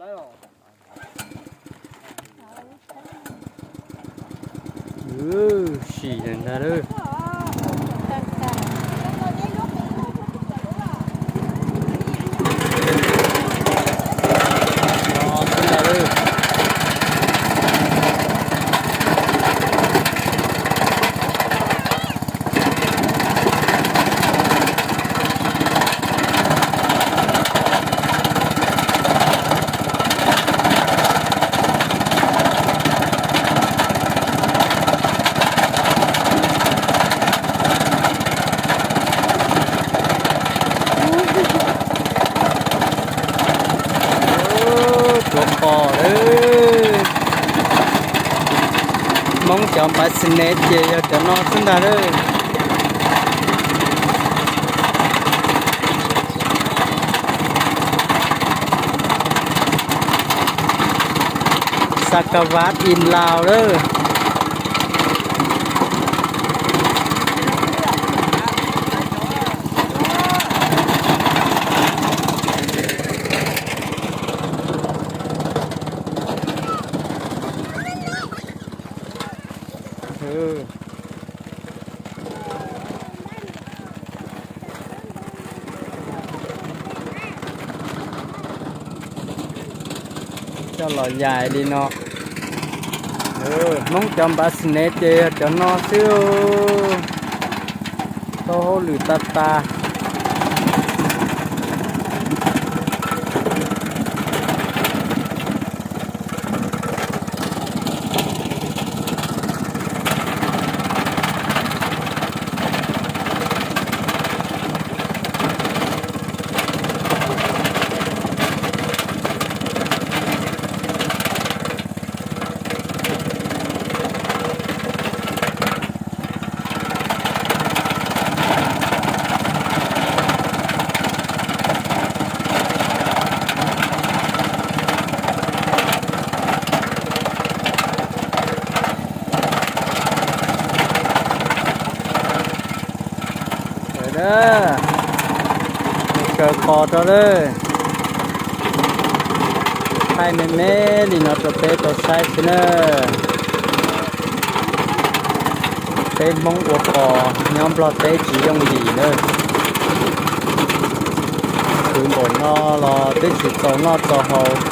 Sim ntag lawm. Tuav qos lawm. Hmoob cov npav xi nev ces yog cov no xwb ntag lawm. Xav ka vaj in Laus lawm. Coj los yais li no. Hmoob cov npav xi nev ces yog cov no xwb. Tau hauj lwm tas tas. Sawv daws, mus kaw qos rau lawm. Thaij me me li no rau peb tau saib xwb na. Peb Hmoob ua qos nyob Nplog teb tsis yooj yim na. Khwv npaum no los twb tsis txaus noj txaus haus.